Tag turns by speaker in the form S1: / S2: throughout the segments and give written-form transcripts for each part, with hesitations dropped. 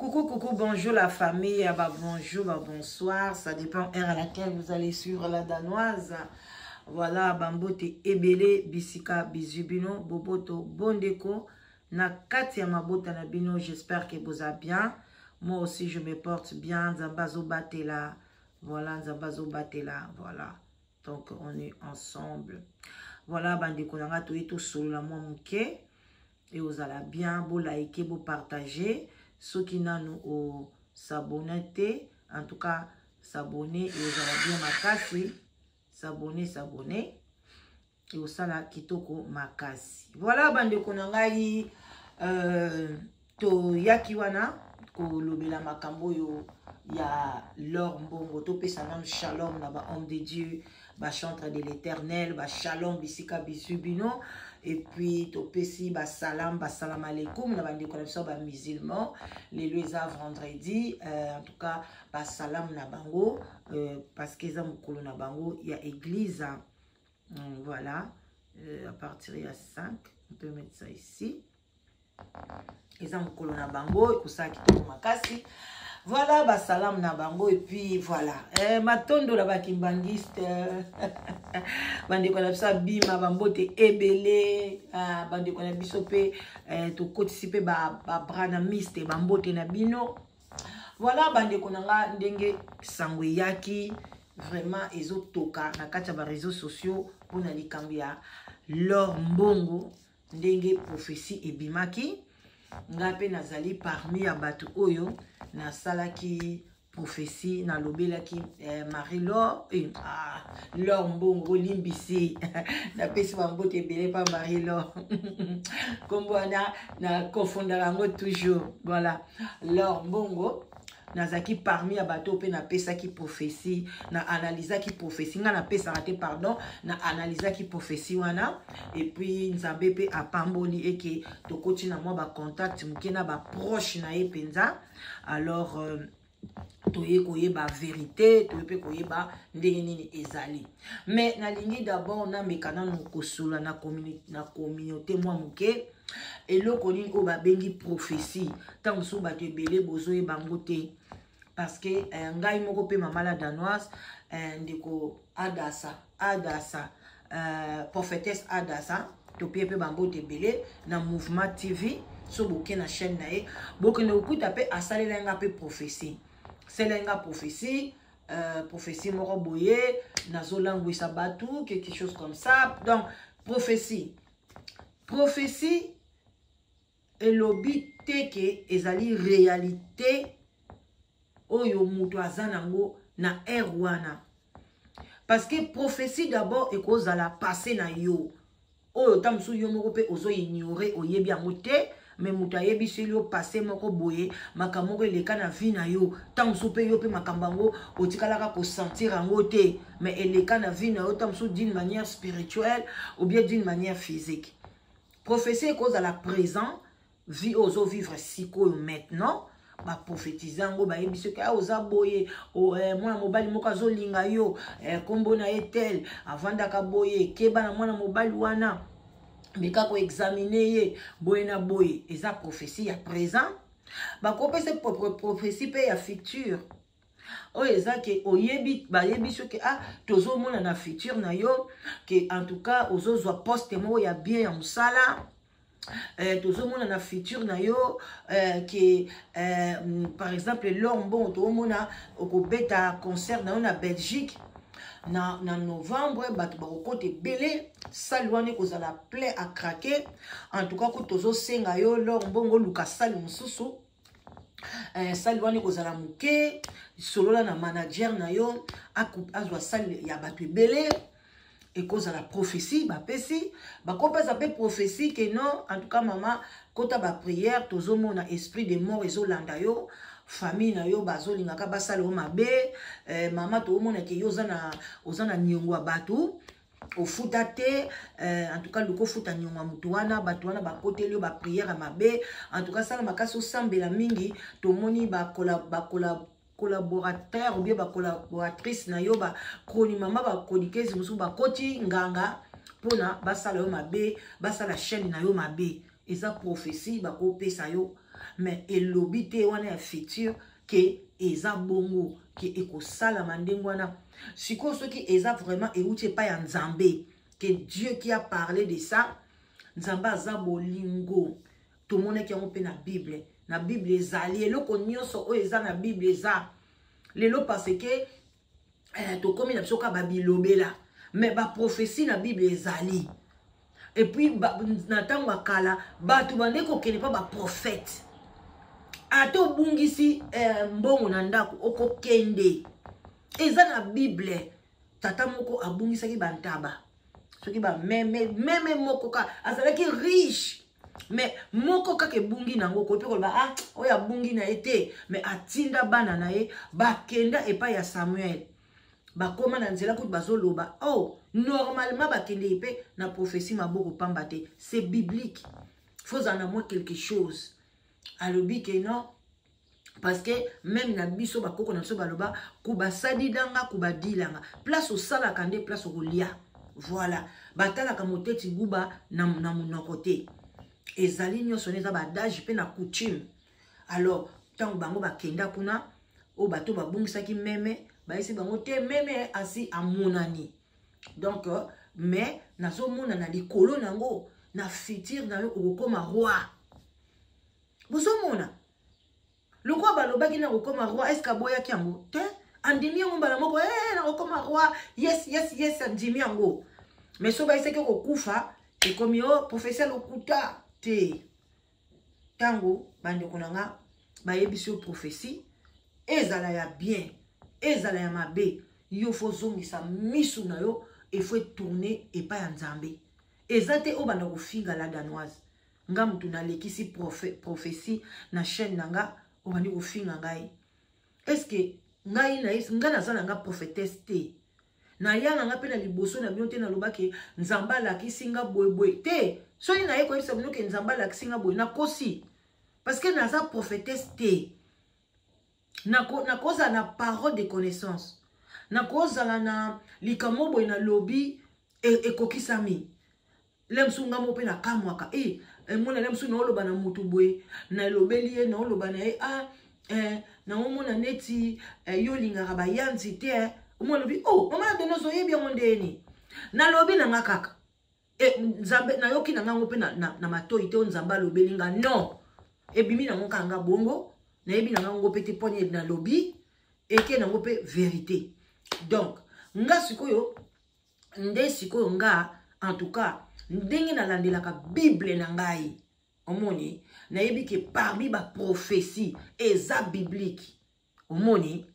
S1: Coucou, coucou, bonjour la famille, ah bah, bonjour, bah, bonsoir, ça dépend heure à laquelle vous allez suivre la danoise. Voilà, bambote ebele, bisika, bisubino, boboto, bondeko, na kati ya mabota na bino, j'espère que vous allez bien. Moi aussi, je me porte bien, Nzambe azobatela, voilà, Nzambe azobatela, voilà. Donc, on est ensemble. Voilà, bandeko na nga toye tosolola mwa moke. Ekozala bien, bo like, bo partager. Soki nanu o s'abonner te, en tout cas s'abonner ekozala bien makasi. S'abonner, s'abonner ekozala kitoko makasi. Voilà bandeko na ngai, toyaki wana kolobela makambo oyo ya L'or Mbongo. Topesa nanu shalom na ba homme de Dieu, ba chantre de l'éternel, ba shalom bisika bisu bino. Et puis topesi ba salam, ba salam alaikum na bandeko na biso ba musulman. Lelo eza vendredi, en tout cas ba salam na bango, parce que eza mokolo na bango ya église. Voilà, à partir ya 5, on peut mettre ça ici. Eza mokolo na bango, ekosala kitoko makasi. Voilà, ba salam na bango. Et puis voilà, matondo na bakimbangiste, bandeko na biso abima bambote ebele, bandeko na biso pe, tokotisi pe ba branamiste bambote na bino. Voilà bandeko na nga, ndenge sango eyaki vraiment ezotoka na kati ya ba réseaux sociaux mpona likambo ya L'or Mbongo, ndenge prophétie ebimaki. Nga mpe nazali parmi ya bato oyo nasalaki prophétie, nalobelaki Marie Laure, L'or Mbongo, bolimbisi, napesi bambote ebele pa Marie Laure, kombo wana na confondaka yango toujours. Voilà, L'or Mbongo, nazalaki parmi ya bato mpe napesaki prophétie, na analysaki prophétie. Nga napesaka te, pardon, na analysaki prophétie wana. Et puis Nzambe mpe apamboli eke tokoti na mwa bacontact moke na baproche na ye mpenza. Alors toye koyeba vérité, toye mpe koyeba ndenge nini ezali. Mais nalingi d'abord nameka nanu kosola na communauté mwa moke, eloko nini oyo babengi prophétie. Ntango mosusu bato ebele bozoyeba yango te, parce que ngai moko mpe mama la danoise, ndeko Adasa, Adasa, prophétesse Adasa, topie mpe bambote ebele na Mouvement TV. So boke na chaîne na ye, bokende kokuta mpe asalela nga mpe prophétie, salela nga prophétie, prophétie moko boye, nazolangwisa bato, quelque chose comme ça. Donc prophétie elobi te ke ezali réalité oyo moto aza nango na ère wana, parce que prophétie d'abord ekozala passé na yo oyo ta mosusu yo moko mpe ozoignore, oyebi yango te, mais moto ayebiseli yo passé moko boye, makambo moko eleka na vie na yo. Ntango mosusu mpe yo mpe makambo yango otikalaka kosentir yango te, mais eleka na vie na yo, ntango mosusu d'une manière spirituelle ou bien d'une manière physique. Prophétie ekozala présent, vie oyo ozovivre sikoyo maintenant, baprophétise yango, bayebi soki oza boye, mwana mobali moko azolinga yo, nkombo na ye tel, avandaka boye, keba na mwana mobali wana, meka koexamine ye boye na boye. Eza prophétie ya présent. Bakopesa prophétie mpe ya futur, oyo eza ke oyebi, bayebi soki tozomona na futur na yo ke en tout cas ozozwa poste moko ya bien ya mosala, tozomona na futur na yo, ke par exemple L'or Mbongo, tozomona okobeta concert na yo na Belgique na novembre, bato bakokota ebele, salle wana ekozala plein à craquer. En tout cas ku tozosenga yo, L'or Mbongo, oluka salle mosusu, salle wana ekozala moke, solola na manager na yo azwa salle ya bato ebele. Ekozala prophétie bapesi, bakopesa mpe prophétie ke non, en tout cas mama, kota baprière, tozomona esprit de mort ezolanda yo, famille na yo bazolingaka basala yo mabe, mama, tozomona ke yo oza na niongo ya bato ofuta te, en tout cas luka ofuta niongo ya motu wana, bato wana bakoteli yo baprière ya mabe. En tout cas sala makasi, osambela mingi, tomoni bakola collaborateur ou bien bacollaboratrice na yo, bachroni mama, bachroniqueuse mosusu bakoti nganga mpona basala yo mabe, basala chaîne na yo mabe. Eza prophétie bakopesa yo. Mais elobi te wana ya futur ke eza bongo, ke ekosalama ndenge wana. Sikoyo soki eza vraiment euti epai ya Nzambe, que Dieu qui a parlé de ça, Nzambe aza bolingo. Tomonaki yango mpe na Bible. Na Bible ezali eloko nyonso oyo eza na Bible eza lelo, parce que tokomi na biso kaka babilobela, mais baprophétie na Bible ezali. Et puis na ntango ya kala, bato bande kokende mpa baprophète. Ata obungisi mbongo na ndako, okokende. Eza na Bible, tata moko abungisaki bantaba, soki bameme, meme moko kaka. Azalaki riche, mais moko kaka ebungi nango. Okoki mpe koloba: "Ah, oyo abungi na ye te." Mais atinda bana na ye, bakenda epai ya Samuel. Bakóma na nzela kutu, bazoloba: "Oh, normalement bakendeki mpe na prophétie maboko pamba te, c'est biblique, faut ozala na mwa quelque chose." Alobi ke non, parce que même na biso, bakoko na biso baloba: "Kubasadidanga kubadilanga." Place osalaka nde place okolia. Voilà, batalaka moteti guba na monoko te. Ezali nyonso eza baadage mpe na coutume. Alors ntango bango bakenda kuna, oyo bato babungisaki meme, bayesi bango te, meme asi amonani. Donc, mais nazomona na likolo nango, na futur na yo okokóma roi. Bozomona lokola balobaki na kokóma roi, est-ce aboyaki yango te? Andimi yango mbala moko: "Hey, nakokóma roi, yes." Andimi yango. Mais so bayesaki kokufa, ekomi o prophétie lokuta te. Ntango bandeko na nga bayebisi yo prophétie, ezala ya bien, ezala ya mabe, yo faut ozongisa misu na yo, il faut etourner epai ya Nzambe. Eza te oyo banda kofinga la Danoise. Nga mutu nalekisi prophétie na chaîne na nga, obandi kofinga ngai. Est-ce ngai ngai naza na nga prophétesse te? Nayanga nga mpe na liboso na bino te, nalobaki Nzambe alakisi nga boyeboye te. Soki naye koyebisa bino ke Nzambe alakisi nga boye, nakosi, parce que naza prophétesse te. Nakozala na parole de connaissance, nakozala na likambo boye, nalobi, ekokisami. Le mosusu nga mo mpe nakamwaka e emona. Le mosusu naoloba na motu boye, nalobeli ye, naoloba na ye: "Ah, naomona neti yo olingaka bayanzi te." Omona alobi: "Oh, mama na Denoise, oyebi yango ndeni?" Nalobi na nga kaka Nzambe, nayoki na ngango mpe na matoi te. O Nzambe alobeli nga, non, ebimi nango kaka nga bongo. Nayebi na ngango mpe te mponi nalobi, eke nango mpe vérité. Donc nga sikoyo nde sikoyo nga, en tout cas ndenge nalandelaka Bible na ngai, omoni, nayebi ke parmi baprophétie eza biblique. Omoni,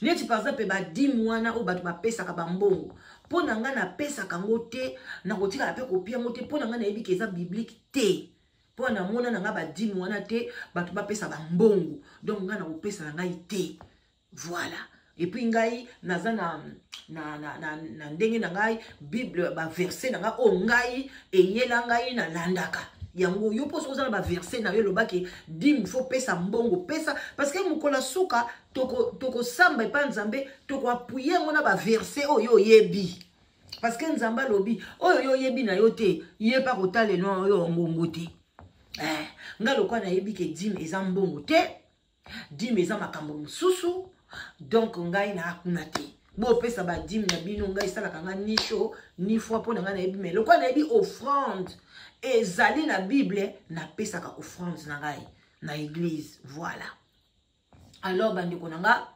S1: neti par exemple badîme wana oyo bato bapesaka bambongo, mpo na ngai napesaka yango te, nakotikala mpe kopia yango te. Mpo na ngai nayebi ke eza biblique te, mpo namona na ngai badîme wana te, bato bapesa bambongo. Donc ngai nakopesa na ngai te. Voilà. Et puis ngai naza na ndenge na ngai, Bible, baverset na ngai oyo ngai eyela ngai, nalandaka yango. Yo mpo soki oza na baverset na yo elobaki dîme faut pesa mbongo, pesa, parce que mokolo ya suka tokosamba epai Nzambe, tokoappuyer yango na baverset oyo oyebi, parce que Nzambe alobi oyo yo oyebi na yo te, ye mpa kotalela oyo ngongo te. Ngai lokola nayebi ke dîme eza mbongo te, dîme eza makambo mosusu, donc ngai naakuna te. Bopesa badîme na bino, ngai esalaka nga ni chaud ni froid. Mpo na ngai nayebi, mais lokola nayebi offrande ezali na Bible, napesaka offrande na ngai na église. Voilà. Alors bandeko na nga,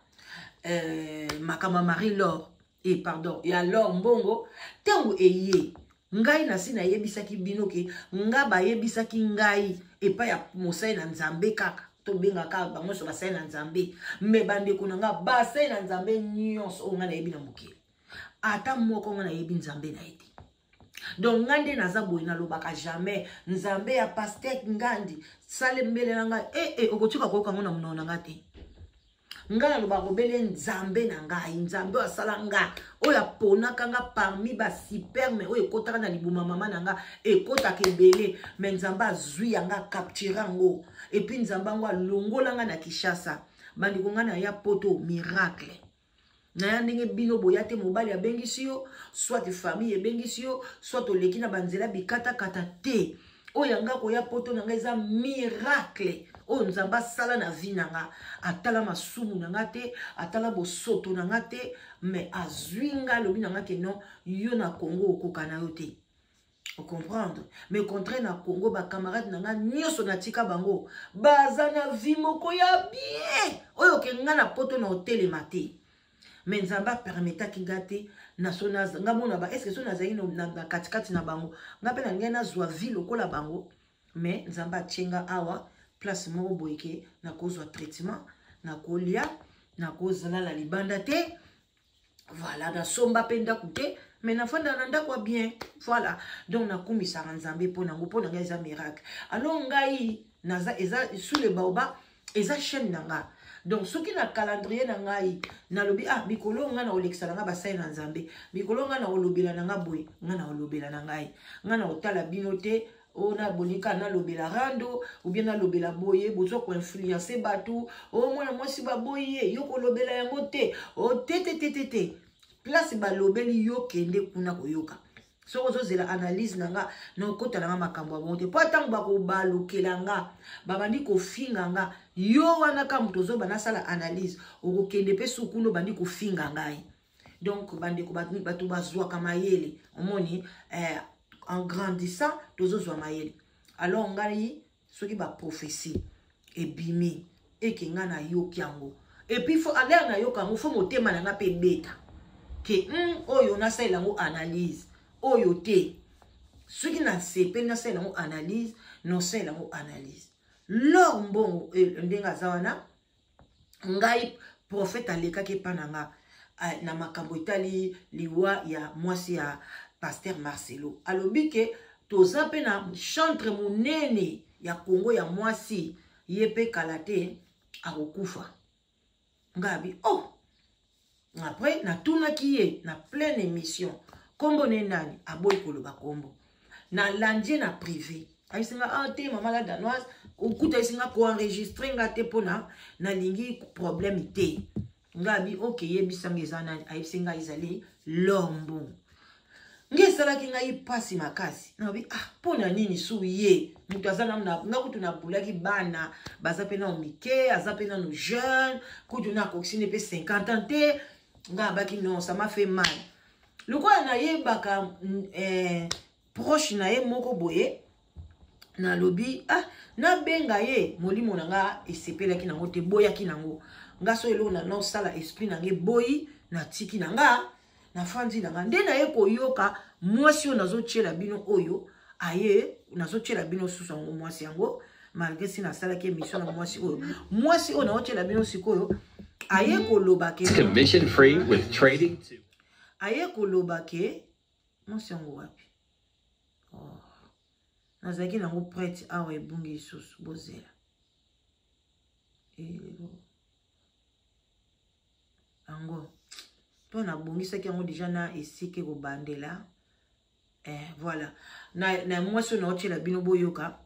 S1: makambo ya Marie Laure, e pardon, ya Lor Mbongo, ntango eye, ngai nasi nayebisaki bino ke nga bayebisaki ngai epai ya mosali na Nzambe kaka. Tobengaka bango nyonso basali na Nzambe, mais bandeko na nga, basali na Nzambe nyonso oyo ngai nayebi na mokili, ata moko ngai nayebi Nzambe na ye te. Donc ngai nde naza boye, nalobaka jamais "Nzambe ya pasteur Ngandi sale mbele na ngai." Okotika koyoka ngo na monoko na ngai te. Ngai nalobaka kobele Nzambe na ngai, Nzambe oyo asala nga, oyo aponaka nga parmi basperme oyo ekɔtaka na libuma mama na nga. Ekɔtaka ebele, mais Nzambe azwi yanga, acapturer yango. Et puis Nzambe yango alongola nga na Kinshasa. Bandeko, ngai na ya Poto miracle naya ndenge bino boya te. Mobali abengisi yo, soit famille ebengisi yo, soit oleki na banzela bikatakata te. Oyo ya nga koya poto na nga eza miracle oyo Nzambe asala na vie na nga. Atala masumu na nga te, atala bosoto na nga te, mais azwi nga, alobi na nga ke non, yo na Congo okoka na yo te. Ocomprendre? Mais contraire na Congo, bacamarade na nga nyonso natika bango baza na vie moko ya bien oyo ke nga na poto na otelema te. Mais Nzambe apermetaki nga te nga mona ba est-ce que so nazali na katikati na bango, nga mpe na ngai nazwa vie lokola bango. Mais Nzambe atie nga awa place moko boye ke nakozwa traitement, nakolia, nakozalala libanda te. Voilà, nasomba mpe ndako te, mais nafanda na ndako ya bien. Voilà, donc nakumisaka Nzambe mpo nango, mpo na ngai eza miracle. Alors ngai naza eza sous le baobab, eza chaîne na nga. Donc soki na calendrier na ngai nalobi, ah, mikolo ngai na kolekisa na ngai basali na Nzambe, mikolo ngai na kolobela na ngai boye, ngai na kolobela na ngai, ngai na kotala bino te. Oyo nabonika nalobela rando ou bien nalobela boye, bozwa koinfluence bato. O mwana mwasi baboyi ye, yo kolobela yango te. O te te te te te, place balobeli yo, kende kuna koyoka. Soki ozozela analyse na nga, nakota na nga makambo ya bongo te, mpo ntango bakobalukela nga, babandi kofinga nga, yo wana ka moto ozoba nasala analyse, okokende mpe sukuna obandi kofinga ngai. Donc bandeko, bato bazwaka mayele, omoni, en grandissant tozozwa mayele. Alors ngai soki baprophétie ebimi eke ngai nayoki yango, et puis faut alere nayoka yango, faut motema na nga mpe ebeta ke oyo nasalela yango analyse, oyo te. Soki nasepeli nasalela yango analyse, nosalela yango analyse. L'or Mbongo, ndenge aza wana, ngai prophète alekaki epa na nga na makambo etali liwa ya mwasi ya pasteur Marcelo. Alobi ke toza mpe na chantre monene ya Congo ya mwasi, ye mpe kala te akokufa. Ngai abi, oh, après natunaki ye na pleine émission nkombo ne nani, aboyi koloba nkombo. Nalandi ye na privé, ayebisi nga, ah te, mama la Danoise, okuta ayebisi nga koenregistre nga te mpona nalingi problème te. Nga abi, ok, yebisanga eza nani. Ayebisi ngai ezali L'or Mbongo. Nge esalaki ngai mpasi makasi. Nabi, ah, mpo na nini su ye moto aza nanu nga kutu nabulaki bana baza mpe nano mike, aza mpe nano jeune, kutu na akokisi ne mpe 50 ans te. Nga abaki, non, ça m'a fait mal. Lokola nayebaka proche na ye moko boye, nalobi, ah, nabenga ye. Molimo na nga esepelaki nango te, boyaki nango. Nga so eloko na nosala, esprit na nga eboyi, natiki na nga, nafandi na nga. Nde naye koyoka mwasi oyo nazotiela bino, oyo aye nazotiela bino susu yango, mwasi yango, malgré si nasalaki émission na mwasi oyo, mwasi oyo naotiela bino sikoyo aye koloba ke
S2: Commission free with trading to
S1: aye koloba ke mwasi yango wapi? Oh. Nazalaki nango prête awa, ebungi lisusu. Bozela elelo yango mpo nabongisaki yango déjà na esika ekobandela. Voilà, na mwasi oyo naotiela bino, boyoka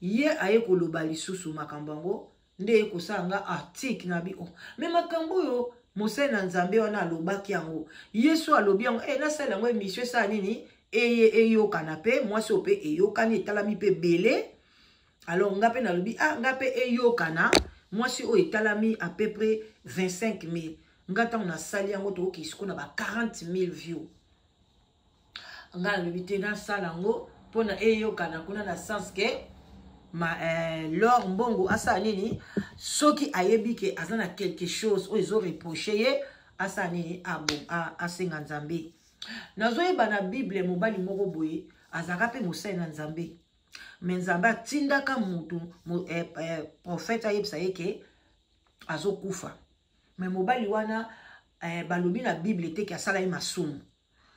S1: ye aye koloba lisusu makambo yango nde ye kosala nga article na bi. Oh, mais makambo oyo mosali na Nzambe wana alobaki yango, Yesu alobi yango, nasala yango émission, esala nini, eye eyokana mpe mwasi oyo mpe eyokani, etalami mpe ebele. Alors nga mpe nalobi, ah, nga mpe eyokana mwasi oyo etalami à peu près 25 000. Nga ntango nasali yango, tokoki sikoyo na ba 40 000 view. Nga nalobi te, nasala yango mpona eyokana kuna, na sens ke ma L'or Mbongo asala nini soki ayebi ke aza na quelque chose oyo ezoreproche ye, asala nini? Asenga Nzambe. Nazoyeba na Bible mobali moko boye azalaka mpe mosali na Nzambe, mais Nzambe atindaka motu prophète ayebisa ye ke azokufa. Mais mobali wana, balobi na Bible te ke asala ye masumu,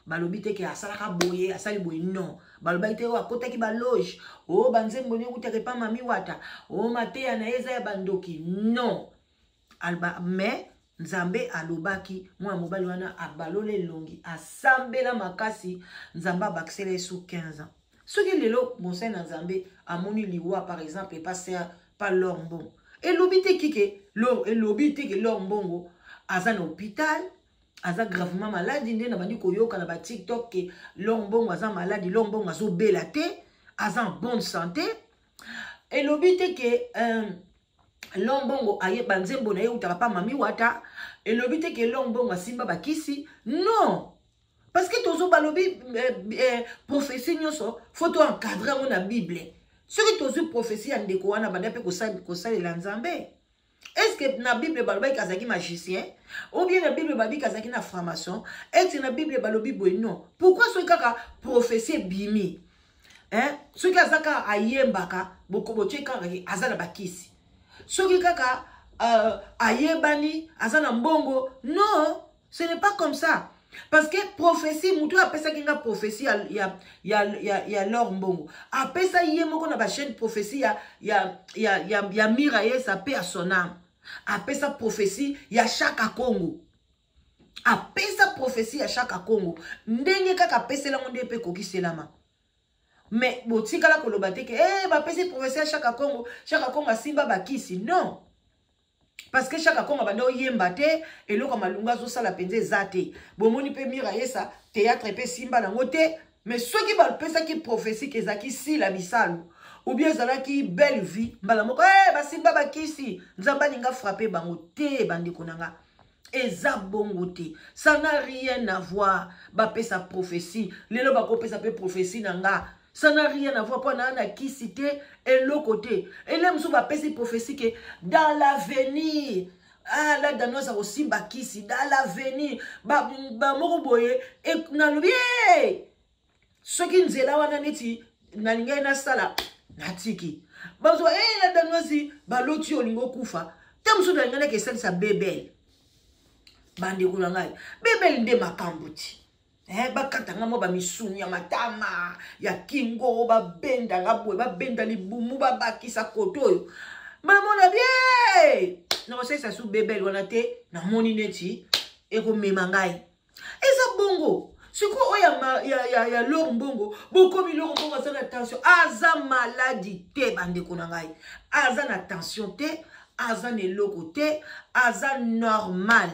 S1: balobi te ke asalaka boye, asali boye, non. Balobaki te oyo akotaki baloge, oyo banzembo ni ekutaka epa mami wata, oyo mateya na ye eza ya bandoki, non. Alba, mais Nzambe alobaki mwana mobali wana abalola elongi, asambela makasi, Nzambe abakisela ye su 15 ans. Soki lelo mosali na Nzambe amoni liwa, par exemple epa ser pa L'or Mbongo, elobi te kike elobi te ke L'or Mbongo aza na hôpital, aza gravement malade. Nde na bandi koyoka na baTikTok ke L'or Mbongo aza malade. L'or Mbongo azobela te. Aza en bonne santé. Elobi te ke L'or Mbongo aye banzembo na ye eutaka pa Mami Wata. Elobi te ke L'or Mbongo asimba bakisi. Non, parce que tozo balobi prophétie nyonso faut to encadrer yango na Bible. Soki tozwi prophétie ya ndeko wana, banda mpe kosalela Nzambe, est ce que na Bible balobaki azalaki magicien, ou bien na Bible babiki azalaki na franc-maçon? Est ce que na Bible balobi boye? Non. Pourquoi soki kaka prophétie ebimi, hein? Soki aza kaka ayembaka, botie kaka aza na bakisi. Soki kaka ayebani, aza na mbongo. Non, ce n'est pas comme ça, parce que prophétie, motu oyo apesaki nga prophétie ya L'or Mbongo, apesa ye moko na bachaîne prophétie ya Mira Yesa mpe ya Sonam, apesa prophétie ya Chaka Congo, apesa prophétie ya Chaka Congo. Ndenge kaka apeselango, nde mpe ekokiselama. Mais botikala koloba te ke bapesi prophétie ya Chaka Congo, Chaka Congo asimba bakisi. Non, parce que Chaka Kongo banda oyemba te, eloko ya malunga azosala mpenza eza te. Bomoni mpe Mira Yesa, théâtre mpe simba nango te. Mais soki bapesaki prophétie ke ezalaki Sila Bisalu ou bien ezalaki Belle Vie, mbala moko basimba bakisi, Nzambe alinga frappe bango te. Bandeko na nga, eza bongo te, ça n'a rien à voir. Bapesa prophétie lelo, bakopesa mpe prophétie na nga, ça n'a rien à voir, mpo naa na kisi te, eloko te. Ele mosusu bapesi prophétie ke dans l'avenir, ah, la Danoise akosimba kisi dans l'avenir, bamoko boye. Nalobi e soki nzela wana neti nalingai nasala, natiki. Bazwa la Danoise, baloti olingi okufa te. Mosusu nalingai nake esalisa bebele. Bandeko na ngai, bebele nde makambo ti bakatanga mwa bamisuni ya matama, ya kingo, babendanga boye, babenda libumu, babakisa koto oyo. Mamona bie, nakosalisa su bebele wana te. Namoni neti ekomema ngai, eza bongo. Sikoyo oyo ya L'or Mbongo, bokomi L'or Mbongo aza na tension. Aza maladi te, bandeko na ngai, aza na tension te, aza na eloko te, aza normal.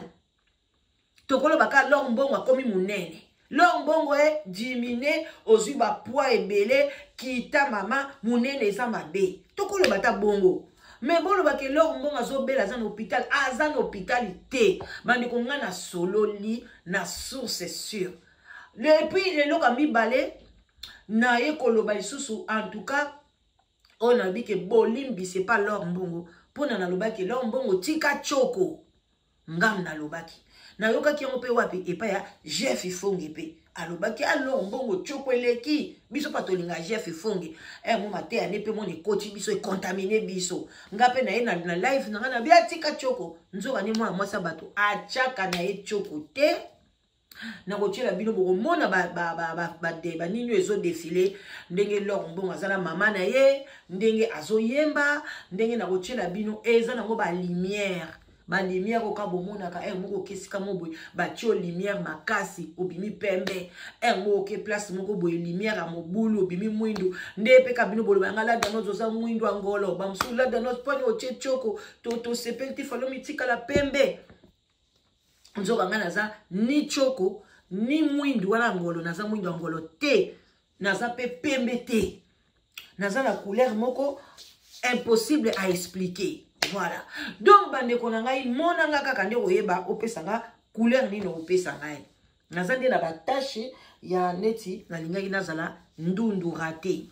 S1: Tokoloba kaka L'or Mbongo akomi monene. L'or Mbongo e dimine, ozwi bapoids ebele, kita mama, monene eza mabe. Tokoloba ta bongo. Me bolobaka L'or Mbongo azobela, aza na hôpital. Aza na hôpital te, bandeko. Ngai nasololi na source sûre. Et puis eloko ya mibale naye koloba lisusu, en tout cas oyo nalobi ke bolimbisi epa L'or Mbongo, mpona nalobaki L'or Mbongo tika tioko. Ngam nalobaki, nayokaki yango mpe wapi? Epai ya Jeff Ifonge mpe alobaki alors Mbongo tioko eleki biso. Mpa tolinga Jeff Ifonge mo mateya ne mpe mona ekoti biso, econtamine biso. Nga mpe na ye na live na ngai na bi atika tioko. Nzoka ne mwana mwasi ya bato atiaka na ye tioko te. Nakotiela bino, bokomona banini oyo ezodéfiler, ndenge L'or Mbongo aza na mama na ye, ndenge azoyemba, ndenge nakotiela bino. Eza nango balumière, balumière oka bomonaka heure moko oke esika mo boye, batie lumière makasi, obimi pembe. Heure moko oke place moko boye, lumière ya mobulu, obimi mwindu. Nde mpe ka bino boloba yanga la Danoise oza mwindu ya ngolo. Bamosusu, la Danoise, mponi otie tioko? Tosepeli ti falo mitikala pembe. Nzoka ngai naza ni tioko ni mwindu wana ngolo. Naza mwindu ya ngolo te, naza mpe pembe te, naza na couleur moko impossible à expliquer. Voilà. Donc bandeko na ngai, monanga kaka nde koyeba opesa nga couleur nini opesa ngai. Naza nde na batache ya neti nalingaki nazala ndundu rate.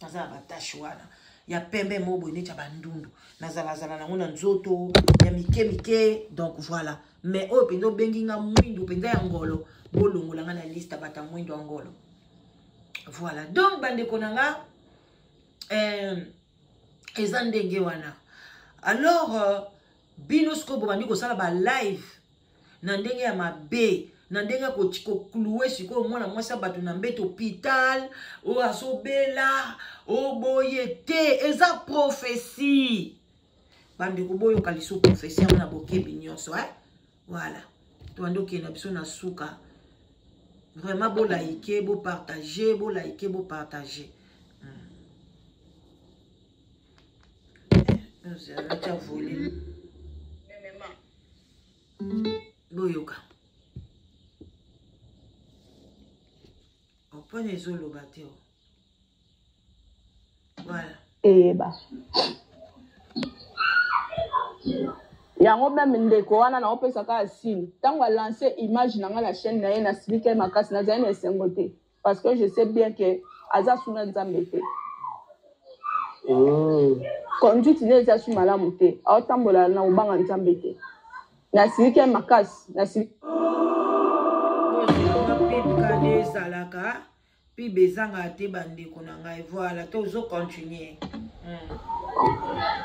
S1: Naza na batache wana ya pembe mo boye neti ya bandundu, nazalazala nango na nzoto ya mike mike. Donc voilà. Mais oyo mpenza obengi nga mwindu mpenza ya ngolo, bolongola nga na liste ya bato ya mwindu ya ngolo. Voilà. Donc bandeko na nga, eza ndenge wana. Alors bino sikoyo bobandi kosala balive na ndenge ya mabe, na ndenge ya koclouer sikoyo mwana mwasi ya bato na mbeto hôpital oyo azobela oboye te. Eza prophétie, bandeko. Boyoka liso prophétie yango na bokebi nyonso, eh? Voilà, tobandi okende biso na suka. Vraiment, bolike, bopartage, bolike, bopartage. Natia volume, boyoka. Opone ezoloba te o.
S3: Eyeba yango. Meme ndeko wana naopesa kaka signe, ntango alance image na ngai na chaîne na ye, nasilika ye makasi, nazali na esengo te, parce que je sais bien que aza suna Nzambe te. Conduite ne eza su malamu te, aotambola na kobanga Nzambe te. Nasiliki ye makasi, nasiliki.
S1: Pub ezalaka, pub ezangaka te, bandeko na ngai. Voilà, tozo continue.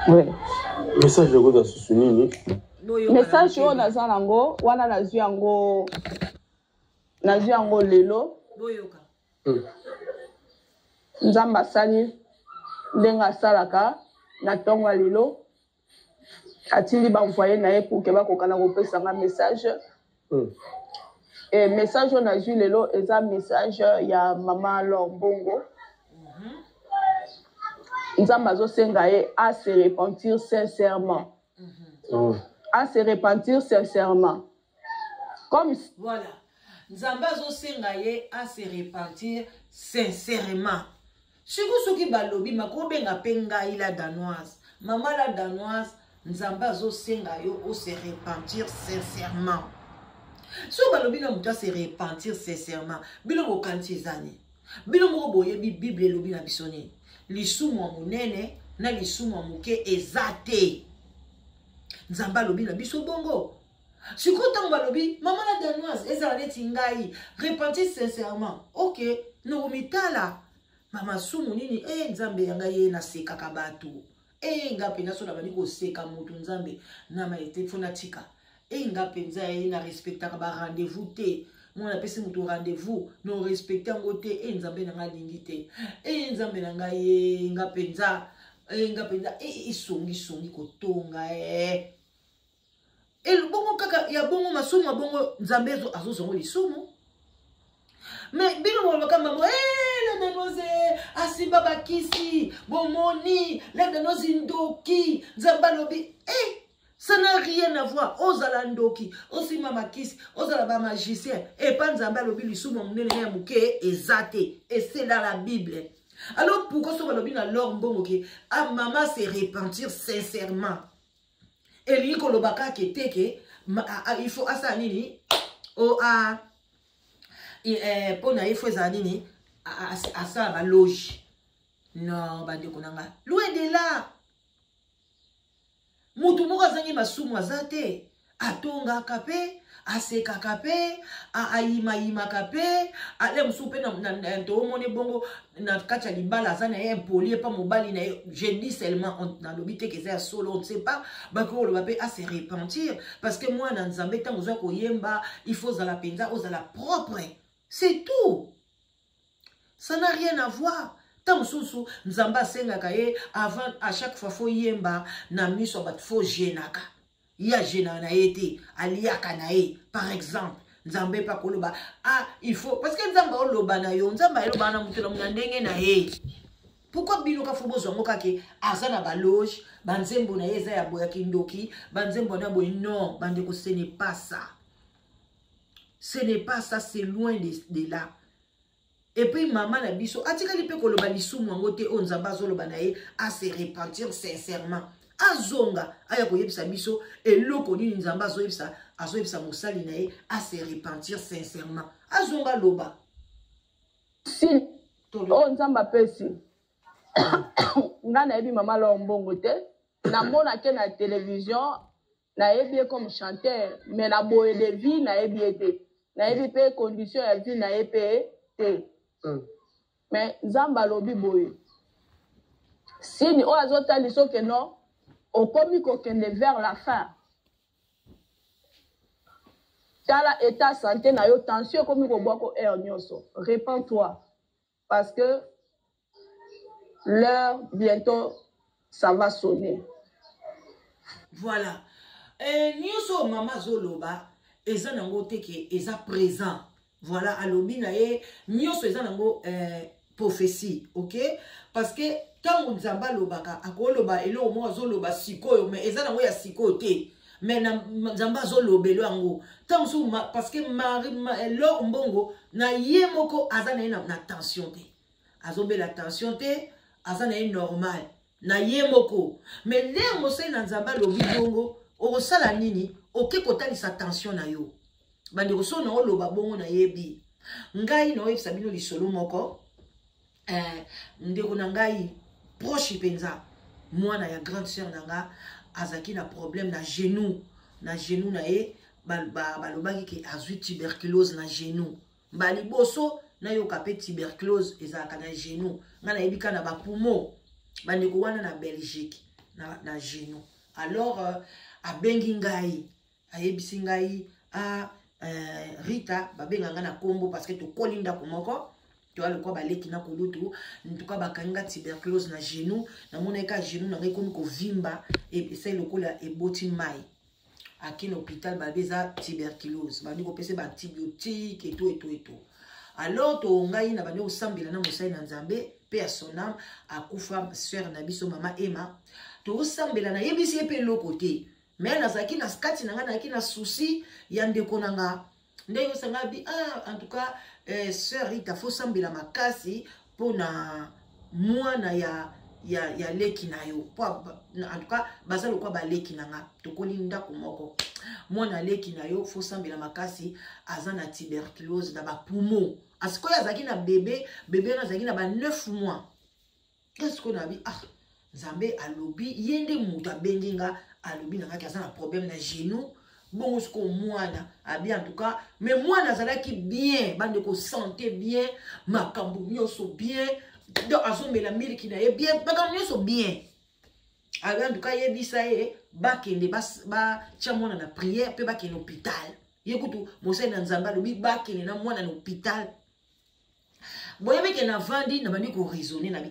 S3: Oui.
S4: Message ekoza susu nini?
S3: Message oyo naza nango wana, nazwi yango, nazwi yango lelo.
S1: Boyoka.
S3: Nzambe asali ndenge asalaka na ntongo ya lelo, atindi baenvoyé na ye pour ke bakoka na kopesa nga message. E message oyo nazwi lelo eza message ya mama Lor Mbongo. Nzambe azosenga ye a se repentir sincèrement, a se repentir sincèrement comme
S1: Voilà, Nzambe azosenga ye a se repentir sincèrement. Sikoyo soki balobi makobenga mpe ngai la Danoise, mama la Danoise, Nzambe azosenga yo ose repentir sincèrement. Soki balobi na moto ase repentir sincèrement, bino bokanisi eza nini? Bino moko boyebi Bible elobi na biso nini? Lisumu ya monene na lisumu ya moke eza te. Nzambe alobi na biso bongo. Sikoyo ntango balobi mama la Danoise, ezala neti ngai, repentir sincèrement, ok, nokomitala mamasumu nini? E Nzambe ya ngai, ye nasekaka bato. E nga mpenza, so nabandi koseka motu, Nzambe nama ete fo natika. E nga mpenza, ye na respectaka barendez-vous te. Mwana apesi moto rendez-vous, no respecte yango te. E Nzambe na ngai alingi te. E Nzambe na ngai, ye nga mpenza, e nga mpenza, e esongisongi kotonga e bongo kaka ya bongo, masumu ya bongo, Nzambe azozongo lisumu. Mais bino bolobaka mamo, la Danoise asimba bakisi, bomoni la Danoise ndoki. Nzambe alobi e, ça n'a rien à voir. Ozala ndoki, osimba makisi, ozala bamagicien, epa Nzambe alobi lisumu ya monene ya moke eza te, et c'est dans la Bible. Alors pourquoi so balobi na Lor Mbongo ke a mama se repentir sincèrement, elingi koloba kaka te ke il faut asala nini o a mpo na ye fo ezala nini, asala baloge? Non, bandeko na nga, loin de là. Motu moko azangi masumu aza te. Atongaka mpe, asekaka mpe, ayimayimaka mpe, ale mosusu mpe toomoni bongo na kati ya libala, aza na ye impoli epa mobali na ye. Je dis seulement, nalobi te ke eza ya solo, on ne sait pas. Bakoki koloba mpe ase repentir, parce que mwana Nzambe, ntango ozwa koyemba, il faut ozala mpenza, ozala propre, c'est tout. Ça n'a rien à voir. Ntango mosusu Nzambe asengaka ye avant, à chaque fois fo yemba na miso ya bato, fo genaka ye, agenaka na ye te, aliaka na ye par exemple. Nzambe mpe akoloba ah, il faut, parce que Nzambe aoloba na yo, Nzambe ayelobaka na moto na ndenge na ye. Pourquoi bino ka fo bozwa yango kake aza na baloge, banzembo na ye eza ya boya kindoki, banzembo na boye? Non, bandeko, ce n'est pas ça, ce n'est pas ça, c'est loin de là. Et puis mama na biso atikali mpe koloba lisumu yango te oyo Nzambe azoloba na ye ase repentir sincèrement. Azonga, aya koyebisa biso eloko nini Nzambe azoyebisa, azoyebisa mosali na ye ase repentir sincèrement. Azonga, aloba.
S3: Si oyo Nzambe apesi nga, nayebi mama Lor Mbongo te, namonake na télévision, nayebi ye comme chanteur, mais na boye de vie nayebi ye te, nayebi mpe condition ya vie na ye mpe te. Mais Nzambe alobi boye, signe oyo azotalisa oke non, okomi kokende vers la fin. Tala état santé na yo, tension ekomi kobwako heure nyonso. Repens-toi, parce que l'heure bientôt ça va sonner.
S1: Voilà, nyonso oyo mama azoloba eza nango te ke eza présent. Voilà, alobi na ye nyonso eza nango prophétie, ok, parce que ntango Nzambe alobaka, akoloba eloko moko azoloba sikoyo, mais eza nango ya sikoyo te, mais na Nzambe azolobelo yango ntango mosusu, parce que Marie Lor Mbongo na ye moko aza na ye na tension te, azobela tension te, aza na ye normal. Na ye moko. Mais lere mosali na Nzambe alobi bongo, okosala nini? Oke kotalisa tension na yo. Bandeko, so na oloba bongo nayebi. Ngai naoyebisa bino lisolo moko. Ndeko na ngai proche mpenza, mwana ya grande sœur na nga, azalaki na problème na genou. Na genou na ye, balobaki ke azwi tuberculose na genou. Mbaliboso nayoka mpe tuberculose ezalaka na genou. Ngai nayebi kaka na bapumo. Bandeko wana na Belgique, na genou. Alors abengi ngai, ayebisi ngai Rita, babenga ngai na kombo parce que tokoli ndako moko, toya lokwa baleki na kulutu. Ntuka bakangi nga tuberculose na genou. Namonaki ka genou na ngai ekomi kovimba, esali lokola eboti mai. Ake na hôpital, babi eza tuberculose, bandi kopesa ba antibiotique eto eto eto. Alors to ngai na bandi kosambela na mosali na Nzambe mpe ya son âme, akufa, sœur na biso mama Emma. Tokosambela, nayebisi ye mpe eloko te, mais nazalaki na kati na ngai, nazalaki na souci ya ndeko na nga. Ndenge osanga bi en tout cas, sœur Rita, faut sambela makasi mpona mwana ya leki na yo. Po en tout cas baza lokwa baleki na nga, tokoli ndako moko. Mwana leki na yo, faut sambela makasi, aza na tuberculose na bapoumon. Asikoyo azalaki na bébé, bébé wana azalaki na ba 9 mois. Sikoyo na bi Nzambe alobi, ye nde moto abengi nga, alobi na ngaki aza na problème na genou bongo. Sikoyo mwana abi en tout cas, mais mwana azalaki bien, bandeko, santé bien, makambo nyonso bien, donc azomela miliki na ye bien, makambo nyonso bien. Abi en tout cas, yebisa ye bakende batia mwana na prière mpe bakende hôpital. Ye kutu mosali na Nzambe alobi bakende na mwana na hôpital. Boyebi ke navandi, nabandi koraisonner, nabi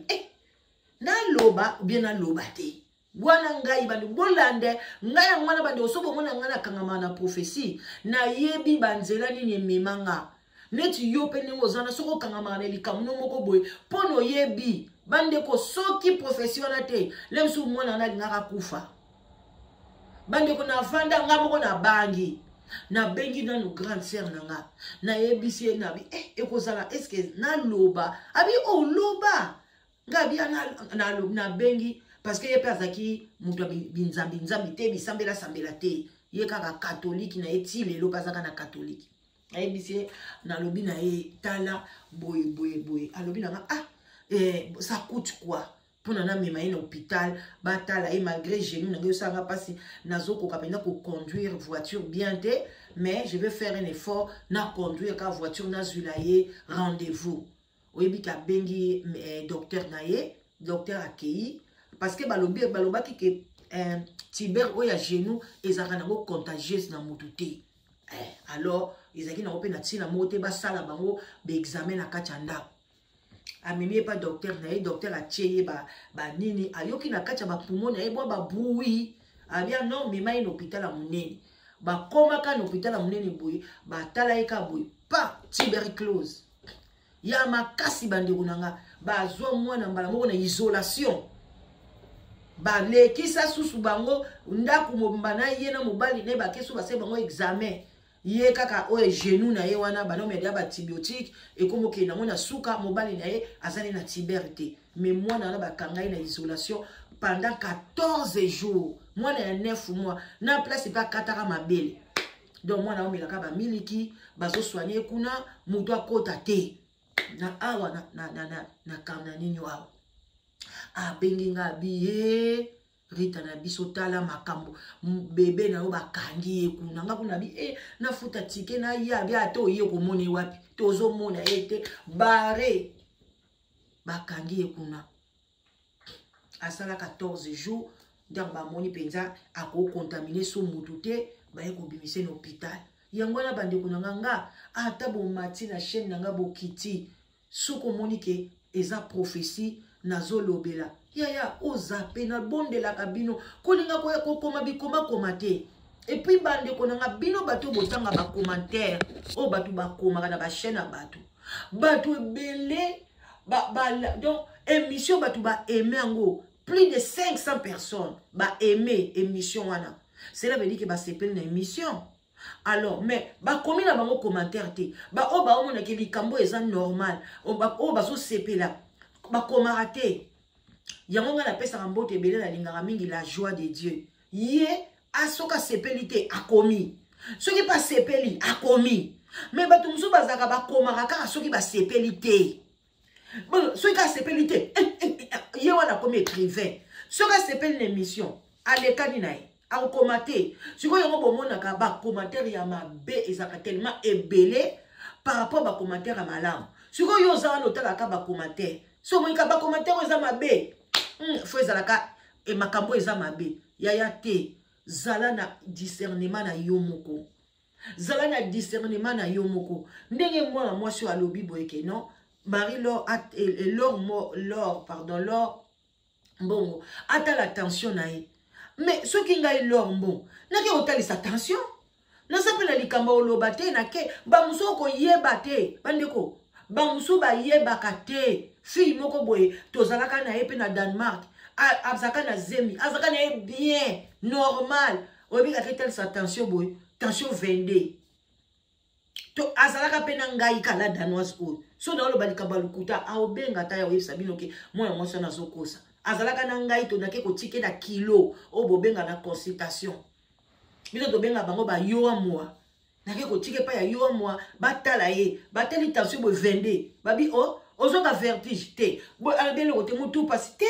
S1: naloba bien, naloba te. Wana ngai, bandi bolande ngai yango wana. Bandeko, so bomona ngai nakangama na prophétie, nayebi banzela nini emema nga. Neti yo mpe ndenge oza na, soki okangamaka na likambo no moko boye mpo na oyebi. Bandeko, soki prophétie wana te, le mosusu mwana wana alingaka kufa. Bandeko, navanda nga moko, nabangi, nabengi nanu grande sœur na nga, nayebisi ye, nabi ekozala est-ce naloba? Abi oloba. Nga abi nabengi parce que ye mpe azalaki moto ya binzambi nzambi te, bisambelasambela te, ye kaka katolike na ye ti lelo mpe azaka na katolike. Nayebisi ye, nalobi na ye: tala, boye boye boye. Alobi na nga: ça coûte quoi mpona namema ye na hôpital, batala ye? Malgré genou na ngai osalanga mpasi, nazokoka mpenza koconduire voiture bien te, mais je vais faire un effort na conduire ka voiture, nazwila ye rendez-vous. Oyebi ke abengi docteur na ye, docteur akei, parce que balobi, balobaki ke tuber oyo ya genou ezalaka nango contagieuse na motu te. Alors ezalaki nango mpe na ntina moko te basala bango baexamen na kati ya ndako. Amemi ye pa docteur na ye, docteur atie ye banini, ayoki na kati ya bapoumon na ye bwa babruit. Abia non, mema ye na hôpital ya monene. Bakomaka na hôpital ya monene boye, batala ye ka boye, pa tuberculose ya makasi. Bandeko na nga, bazwa mwana mbala moko na isolation, balekisa susu bango ndako mobimba na ye na mobali na ye. Bakesu basali bango examen, ye kaka oyo genou na ye wana, banomela baantibiotique, ekomi okende yango na suka. Mobali na ye azali na tuber te, mais mwana wana bakanga ye na isolation pendant 14 jours, mwana ya 9 mois, na place mpe akataka mabele. Donc mwana omelaka bamiliki, bazosoigne kuna, moto akota te na awa na nini awa. Abengi nga, abi ye: Rita na biso, tala makambo, bébé na yo bakangi ye kuna. Nga kuna bi nafuta ticket na ye. Abi ata oye komona ye wapi, tozomona ye te, bare bakangi ye kuna. Asala 14 jours, donc bamoni mpenza akocontaminer so mutu te, baye kobimisa na hôpital. Yango wana, bandeko na nga, ata bomati na chaîne na nga, bokiti, soki omoni ke eza prophétie nazolobela, yaya, oza mpe nabondelaka bino kolinga koya kokoma bikomakoma te. Et puis, bandeko na nga, bino bato botanga bacommentaire oyo bato bakomaka na bachaîne ya bato, bato ebele donc émission bato baaimer yango, plus de 500 personnes baaimer émission wana, cela veut dire ke basepeli na émission. Alors mais bakomi na bango commentaire te. Baoyo baomonaki likambo eza normal, oyo bazosepela, bakomaka te. Yango ngai napesaka mbote ebele, nalingaka mingi la joie de Dieu. Ye asoki asepeli te akomi, soki mpe asepeli akomi. Me bato mosusu bazalaka bakomaka kaka soki basepeli te. Bon, soki asepeli te ye wana akomi écrivain. Soki asepeli na émission alekani na ye, akokoma te. Sikoyo yango bomonaka bacommentaire ya mabe ezalaka tellement ebele par rapport bacommentaire ya malamu. Sikoyo yo oza wana otalaka bacommentaire, so omoni ka bacommentaire oyo eza mabe, fo ezalaka makambo eza mabe. Yaya te, zala na discernement na yo moko, zala na discernement na yo moko. Ndenge mwana mwasi oyo alobi boye ke non, Marie Laure, Laure, Laure, pardon, Laure Mbongo atala tension na ye. Mais soki ngai Laure Mbongo nake kotalisa tension, naza mpe na likambo oloba te, nake bamosusu okoyeba te. Bandeko bamosusu bayebaka te. Fille moko boye tozalaka na ye mpe na Danemark, azalaka na zemi, azalaka na ye bien normal. Oyebi kaka etalisa tension boye, tension 22. To azalaka mpe na ngai kala danoise oyo. So naoloba likambo ya lokuta, aobenga ata ya oyebisa bino ke mwana mwasi wana azokosa. Azalaka na ngai, tondake kotike na kilo oyo bobenga na consultation, bino tobenga bango bayoa mwa. Nake kotika epai ya yoa mwa, batala ye, batali tension boye 22. Babi o oh, ozoka vertige te boye, alobi eloko te, motu pasi te.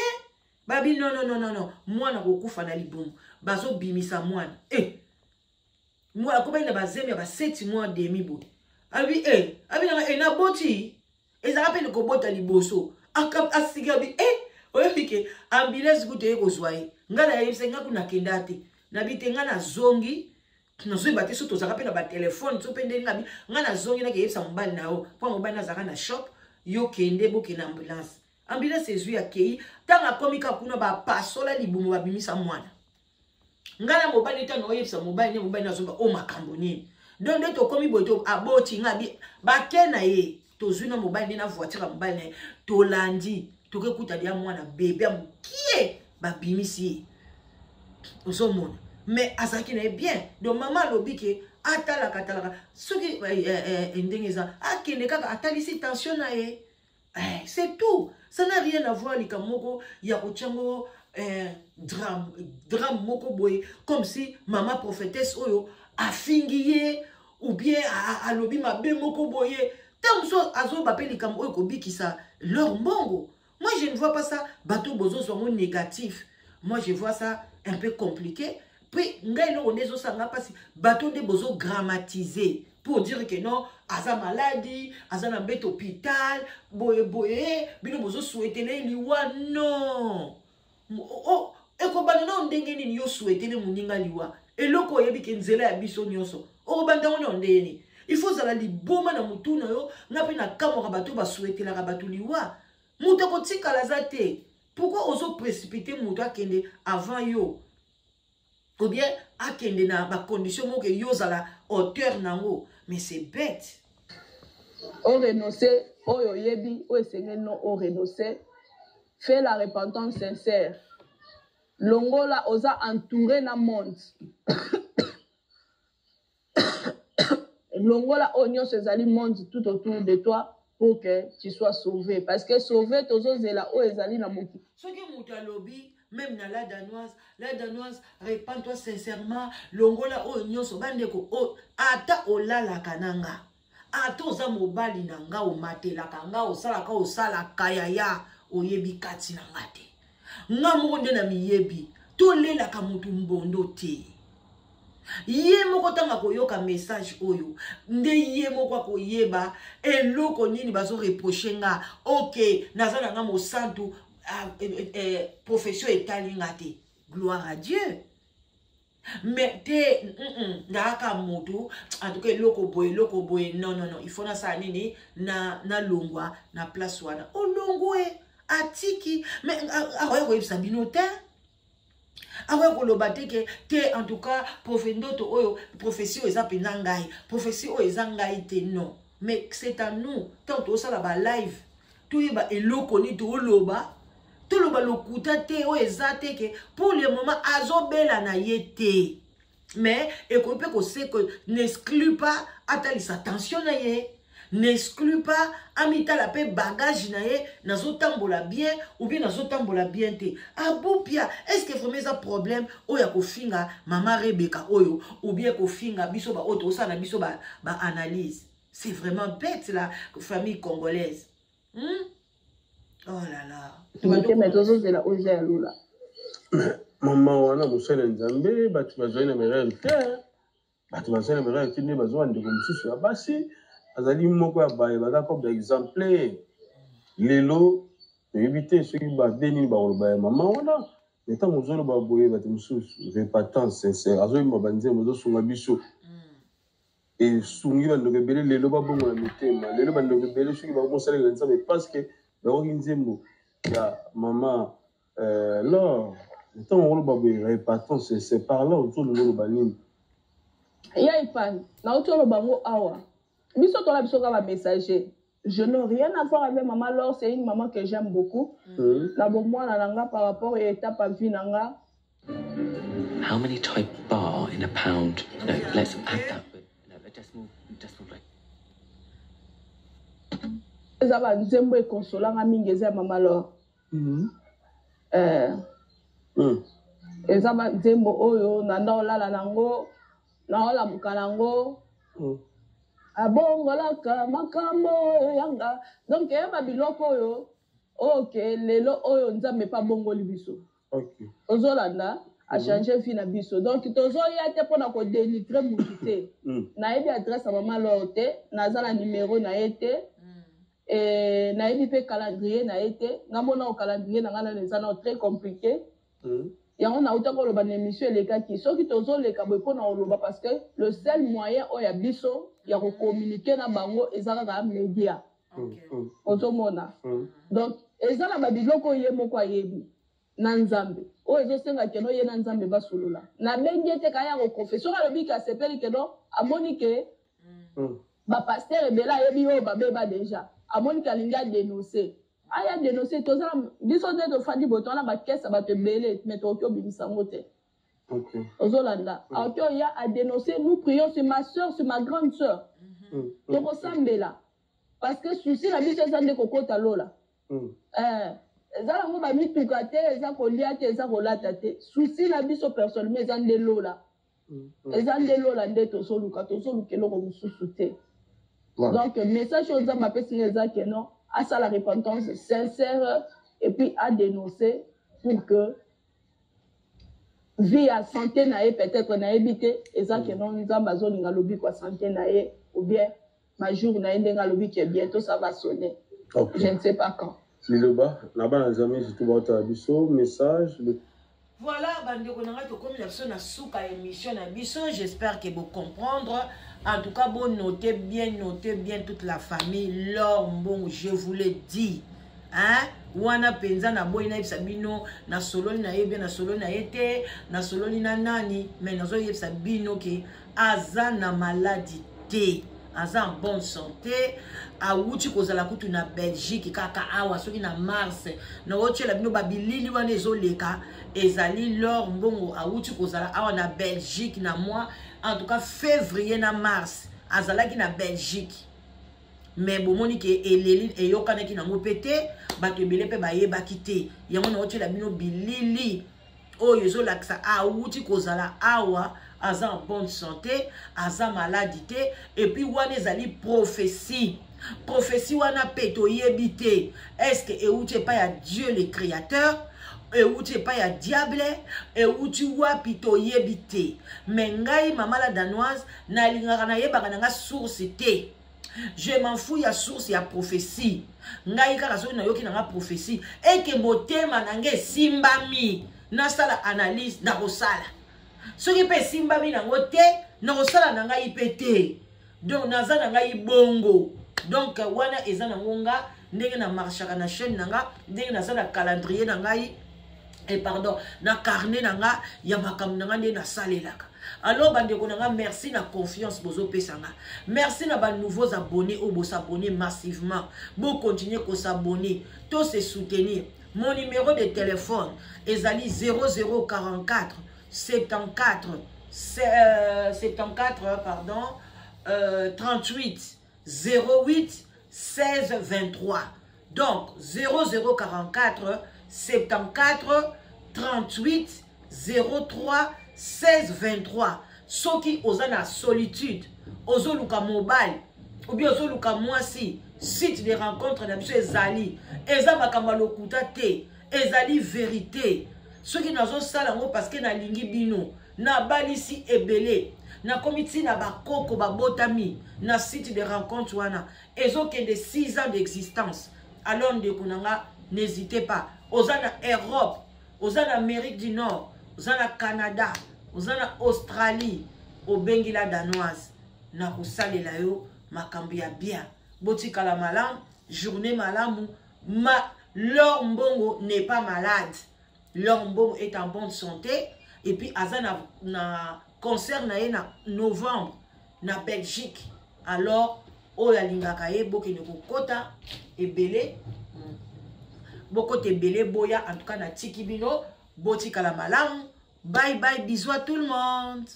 S1: Babi non, non, non, non, non, mwana kokufa na libumu, bazobimisa mwana. Eh, mwana akomaki na bazemi ya ba 7 mois demi boye. Alobi eh, abi nanga eh, naboti ezalaka mpe kobota liboso. Asiki abi eh, oyebi ke ambulance kutu eye kozwa ye. Ngai nayebisa ngai kuna akenda te, nabi te, ngai nazongi, nazoyeba te so tozalaka mpe na batelefone so mpe ndenge. Ngabi ngai nazongi, nakeyebisa mobali na yo, mpo mobali nazalaka na shop. Yo kende, bokende ambulance. Ambulance ezwi, akei. Ntango akomi kaka kuna, bapasola libumu, babimisa mwana. Ngai na mobali, ntango oyebisa mobali nde mobali nazoba o makambo nini. Donc nde tokomi boye, to aboti ngai, bake na ye, tozwi na mobali nde na voiture ya mobali na ye, tolandi, tokekuta dia mwana bebe ya mokie, babimisi ye. Ozomona, mais azalaki na ye bien. Donc mama alobi ke atalaka talaka soki ndenge eza, akende kaka atalisi tension na ye. C'est tout, ça n'a rien à voir likambo moko ya kotiango drame, drame moko boye, comme si mama prophétesse oyo afingi ye ou bien alobi mabe moko boye. Ntango mosusu azoba mpe likambo oyo kobikisa Leur Mbongo. Moi, je ne vois pas ça. Bato bozozwa yango négatif, moi je vois ça un peu compliqué. Puis ngai eloko nde ezosanga mpasi, bato nde bozodramatiser pour dire que non, aza maladi, aza na mbeto hôpital boye boye, bino bozosouhaitele liwa. Non, oh, ekobanda nao ndenge nini yo souhaitele moninga liwa? Eloko oyebi ke nzela ya biso nyonso, okobanda ngo nao ndenge nini? Il faut ozala liboma na motu na yo. Nga mpe nakamwaka bato basouhaitelaka bato liwa. Moto akotikala aza te. Pourquoi ozoprécipite moto akende avant yo, ou bien akende na bacondition moko yo ozala auteur nango? Mais c'est bête.
S3: Orenonce oyo oyebi oyo esengeli no orenonce. Fais la repentance sincère, longola oza entouré na monde, longola oyo nyonso ezali monde tout autour de toi pour que tu sois sauvé, parce que sauvé tozozela oyo ezali na mokili.
S1: Soki moto alobi même na la danoise, la danoise, répands-toi sincèrement, longola oyo nyonso. Bandeko, ata olalaka na nga, ata oza mobali na nga, omatelaka nga, osalaka osalaka, yaya, oyebi kati na nga te. Nga moko nde na miyebi. Tolelaka motu mbondo te. Ye moko ntango akoyoka message oyo nde ye moko akoyeba eloko nini bazoreproche nga. Ok, naza na nga mosantu, profession etali nga te, gloire à Dieu. Mais te, nayaka motu, en tout cas eloko boye, eloko boye, non, non, non, il faut nasala nini na nalongwa na place wana. Olongwe, atiki, mais akoya koyebisa bino te, akoya koloba te ke te. En tout cas profe ndoto oyo, prophétie oyo eza mpenza ngai, prophétie oyo eza ngai te. Non, mais c'est à nous, ntango tozosala balive, toyeba eloko nini tooloba, toloba lokuta te oyo eza te ke pour le moment azobela na ye te. Mais ekoki mpe koseko, n'exclut pas atalisa tension na ye. N'exclut pas amitala mpe bagage na ye, nazotambola bien ou bien nazotambola bien te. Abupia, est ce que vraiment eza problème oyo ya kofinga mama Rebeka oyo, ou bien kofinga biso baoyo tozosala na biso baanalyse ba? C'est vraiment bête, la famille congolaise. Oh là là.
S3: Mitema tozozela oyo eza ya lola.
S4: Mama wana, mosali ya Nzambe, bato bazwai na merele te, bato bazali na merele te nde bazwa ndeko mosusu ya basi. Azali moko ya baye baza comme baexemplaire. Lelo toyebi te soki babe nini bakoloba ya mama wana. Me ntango ozoloba boye, bato mosusu, repentance sincère, azoyemba banzembo, azosunga biso, esungi bandeko ebele lelo babongola mitema. Lelo bandeko ebele soki bakomosalela Nzambe parce que bakoki nzembo ya mama Lor. Ntango oloba boye, repentance sincère, par là ozolinga oloba nini?
S3: Ya Ifan, nauti oloba ngo awa. Biso tola biso kaka bamessager. Je n'ai rien à voir avec maman Lor. C'est une maman que j'aime beaucoup na bomwana na nga, par rapport ya étape ya vie na nga.
S2: How many type bar in a pound? No, let's add that with, no, a decimal, decimal place.
S3: Eza banzembo ekonsolanga mingi, eza ya mama Lor. Eza banzembo oyo nanda olala nango, naolamuka nango, abongolaka makambo oyo yanga. Donc eyeba biloko oyo oyo lelo oyo Nzambe mpe abongoli biso. Ozolanda, achange vie na biso. Donc tozoya te mpona kodénigrer mutu te. Nayebi adresse ya mama Lor te, naza na numero na ye te, nayebi mpe calendrier na ye te. Nga mona calendrier na ngai nano eza nao très compliqué. Yango nauta koloba na émission elekaki, soki tozoleka boye mpona koloba, parce que le seul moyen oyo ya biso ya kocommuniquer na bango eza kaka média. Ozomona, donc eza na babiloko oyo ye moko ayebi na Nzambe, oyo ezosenga keno ye na Nzambe basolola. Nabengi ye te kaya koconfesser. Soki alobi ke asepeli, keno amoni ke bapasteur ebele ayebi oyo babeba déjà, amoni ke alingi adénonce, aya dénonce. Toza biso nde tofandi boye, toza na bakese ya bato ebele, mais tokoki obimisa yango te. Ozolanda, akoki oya adénonce. Nous prions sur ma soeur, sur ma grande sœur. Tokosambela parce que souci na biso eza nde kokota lola. Eza nango bamituka te, eza kolia te, eza kolata te. Souci na biso personnellement eza nde lola, eza nde lola nde tozoluka, tozoluka eloko mosusu te. Donc message oyo Nzambe apesi nga eza ke non, asala repentance sincère et puis adénoncer pour que vie ya santé na ye, peut-être nayebi te, eza ke non, Nzambe azolinga lobiko ya santé na ye ou bien bajour na ye, ndenge alobi ke bientôt ça va sonner. Je ne sais pas quand.
S4: Liloba na bana Nzambe, surtout baotala biso, message.
S1: Voilà, bandeko na ngai, tokomi na biso na suka ya émission na biso. J'espère que bocomprendre. En tout cas, bonote bien, note bien, toute la famille. Lor Mbongo, je vous l'ai dit, hein? Wana mpenza naboyi nayebisa bino nasololi na ye bien, nasololi na ye te, nasololi na nani, mais nazoyebisa bino ke aza na maladi te, aza en bonne santé. Awuti kozala kutu na Belgique kaka awa, soki na mars. Naotiela bino babilili wana ezoleka, ezali Lor Mbongo. Awuti kozala awa na Belgique na mois, en tout cas février na mars, azalaki na Belgique. Mais bomoni ke eleli eyokanaki nango mpe te, bato ebele mpe bayebaki te. Yango naotiela bino bilili oyo ezolakisa awuti kozala awa, aza en bonne santé, aza maladi te. Et puis wana ezali prophétie. Prophétie wana mpe toyebi te, est ce que euti epai ya Dieu le créateur, euti epai ya diable, euti wapi, toyebi te. Mais ngai, mama la Danoise, nalingaka nayebaka na nga source te. Je m'en fous ya source ya prophétie. Ngai kaka soki nayoki na nga prophétie eke motema na ngai esimbami, nasala analyse, nakosala. Soki mpe esimbami nango te, nakosala na ngai mpe te. Donc naza na ngai bongo. Donc wana eza nango nga ndenge na marchaka na chaîne na nga, ndenge naza na calendrier na ngai, et pardon, na carnet na nga ya makambo na nga, nde nasalelaka. Alors bandeko na nga, merci na confiance bozopesa nga. Merci na banouveaux abonnés oyo bosabonner massivement. Bocontinue kosabonner, to se soutenir. Mon numéro de téléphone ezali 0044 74 74, pardon, 38. 08 16 23. Donc 0044 74 38 03 16 23. Soki oza na solitude, ozoluka mobali ou bien ozoluka mwasi, site de rencontre na biso ezali, eza makambo ya lokuta te, ezali verite. Soki nazosala yango parce que nalingi bino, nabalisi ebele, nakomi ntina bakoko babotami na site de rencontre wana, ezokende 6 ans d'existence. Alors ndeko na nga, n'hésitez pas, oza na Europe, oza na Amérique du Nord, oza na Canada, oza na Australie, obengi la danoise, nakosalela yo makambo ya bien. Botikala malamu, journée malamu. Ma L'or Mbongo n'est pas malade, L'or Mbongo est en bonne santé, et puis aza na concert na ye na novembre na Belgique. Alors oyo alingaka ye, bokende kokota ebele, bokota ebele, boya. En tout cas natiki bino, botikala malamu. Bye bye, bisous à tout le monde.